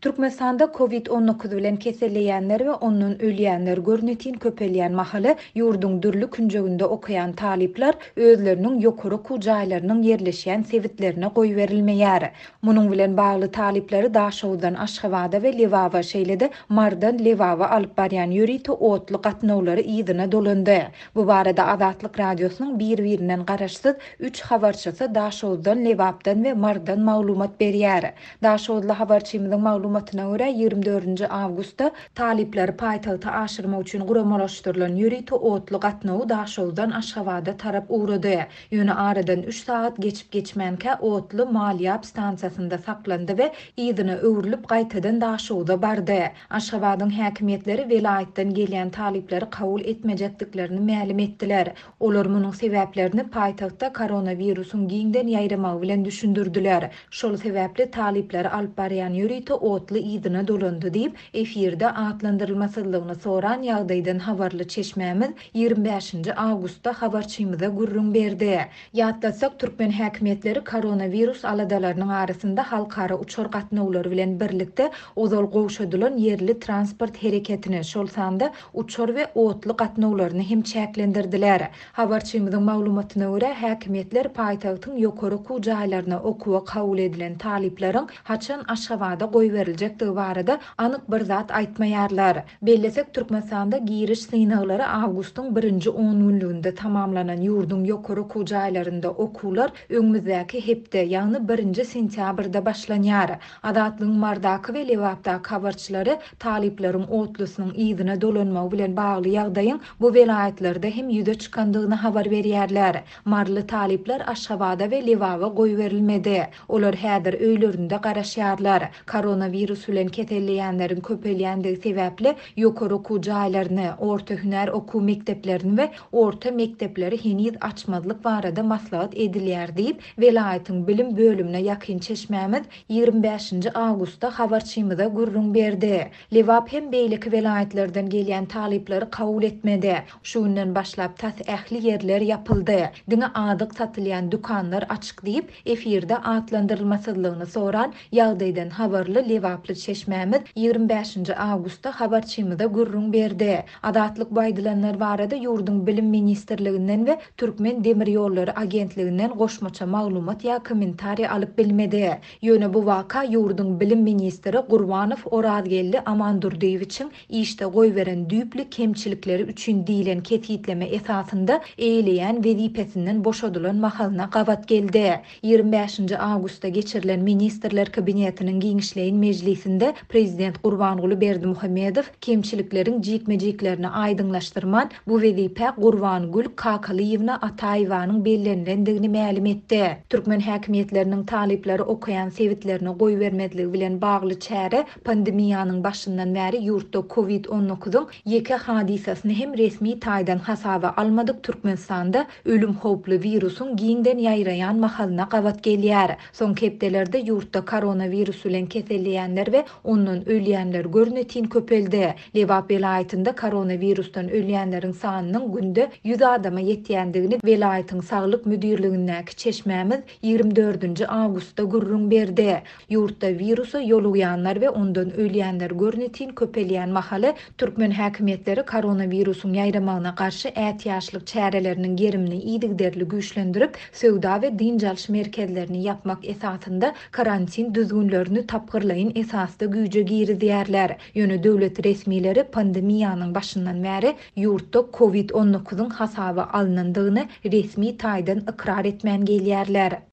Türkmenistanda Covid 19 bilen keselleýänler we ondan ölýänler görnetin köpelýän mahaly, ýurduň dürli künjeginde okaýan talyplar özleriniň ýokary okuw jaýlarynyň ýerleşýän sebitlerine goýberilmeýär. Munuň bilen bagly talyplary Daşoguzdan Aşgabada we Lebaba, şeýle-de Marydan Lebaba alyp barýan ýörite otly gatnawlary yzyna dolandy. Bu barada Azatlyk Radiosynyň bir-birinden garaşsyz üç habarçysy Daşoguzdan, Lebapdan we Marydan maglumat berýär. Daşoguzly habarçymyzyň maglumatyna görä, 24-nji awgustda talyplary paýtagta aşyrmak üçin guramalaşdyrylan ýörite otly gatnawy Daşoguzdan Aşgabada tarap ugrady. Ýöne aradan üç sagat geçip-geçmänkä otly Malýap stansiýasynda saklandy we yzyna öwrülip gaýtadan Daşoguza bardy. Aşgabadyň häkimiýetleri welaýatdan gelýän talyplary kabul etmejekdiklerini mälim etdiler. Olar munuň sebäplerini paýtagtda koronawirusyň giňden ýaýramagy bilen düşündirdiler. Şol sebäpli talyplary alyp barýan ýörite otly yzyna dolandy diýip, efirde atlandyrylmasyzlygyny soran ýagdaýdan habarly çeşmämiz 25-nji awgustda habarçymyza gürrüň berdi. Ýatlatsak, türkmen häkimiýetleri koronawirus aladalarynyň arasynda halkara uçar gatnawlary bilen birlikde ozal gowşadylan ýerli transport hereketini, şol sanda uçar we otly gatnawlaryny hem çäklendirdiler. Habarçymyzyň maglumatyna görä, häkimiýetler paýtagtyň ýokary okuw jaýlaryna okuwa kabul edilen talyplaryň haçan Aşgabada goýberiljekdigi barada anyk bir zat aýtmaýarlar. Bellesek, Türkmenistanda giriş synaglary awgustyň birinji ongünlüginde tamamlanan ýurduň ýokary okuw jaýlarynda okuwlar öňümizdäki hepde, ýagny birinji sentýabrda başlanýar. Azatlygyň Mardaky we Lebapdaky habarçylary talyplaryň otlusynyň yzyna dolanmagy bilen bagly ýagdaýyň bu welaýatlarda hem ýüze çykandygyny habar berýärler. Maryly talyplar Aşgabada we Lebaba goýberilmedi. Olar häzir öýlerinde garaşýarlar. Koronawirus bilen keselleýänleriň köpelýändigi sebäpli ýokary okuw jaýlaryny, orta hünär okuw mekdeplerini we orta mekdepleri heniz açmazlyk barada maslahat edilýär diýip, welaýatyň bilim bölümine ýakyn çeşmämiz 25-nji awgustda habarçymyza gürrüň berdi. Lebap hem beýleki welaýatlardan gelýän talyplary kabul etmedi. Şu günden başlap tas ähli ýerler ýapyldy. Diňe azyk satylýan dükanlar açyk diýip, efirde atlandyrylmasyzlygyny soran, ýagdaýdan habarly lebaply çeşmämiz 25-nji awgustda habarçymyza gürrüň berdi. Azatlyk bu aýdylanlar barada ýurduň Bilim ministrliginden we Türkmen demir ýollary agentliginden goşmaça maglumat ýa kommentariý alyp bilmedi. Ýöne bu waka ýurduň bilim ministri Gurbanow Orazgeldi Amandurdyýewiçiň işde goýberen düýpli kemçilikleri üçin diýlen kesgitleme esasynda eýeleýän wezipesinden boşadylan mahalyna gabat geldi. 25-nji awgustda geçirilen Ministrler Kabinetiniň giňişleýin mejlisinde prezident Gurbanguly Berdimuhamedow kemçilikleriň jikme-jiklerini aýdyňlaşdyrman, bu wezipä Gurbangül Kakalyýewna Ataýewanyň bellenilendigini mälim etdi. Türkmen häkimiýetleriniň talyplary okaýan sebitlerine goýbermezligi bilen bagly çäre pandemiýanyň başyndan bäri ýurtda Covid 19-yň ýeke hadysasyny hem resmi taýdan hasaba almadyk Türkmenistanda ölüm howply wirusyň giňden ýaýraýan mahalyna gabat gelýär. Soňky hepdelerde ýurtda koronawirus bilen keselleýänler we ondan ölýänler görnetin köpeldi. Lebap welaýatynda koronawirusdan ölýänleriň sanynyň günde 100 adama ýetýändigini welaýatyň saglyk müdirligindäki çeşmämiz 24-nji awgustda gürrüň berdi. Ýurtda wirusa ýolugýanlar we ondan ölýänler görnetin köpelýän mahaly, türkmen häkimiýetleri koronawirusyň ýaýramagyna garşy ätiýaçlyk çäreleriniň gerimini yzygiderli güýçlendirip, söwda we dynç alyş merkezlerini ýapmak esasynda karantin düzgünlerini tapgyrlaýyn esasda güýje girizýärler. Ýöne döwlet resmileri pandemiýanyň başyndan bäri ýurtda Covid 19-yň hasaba alnandygyny resmi taýdan ykrar etmän gelýärler.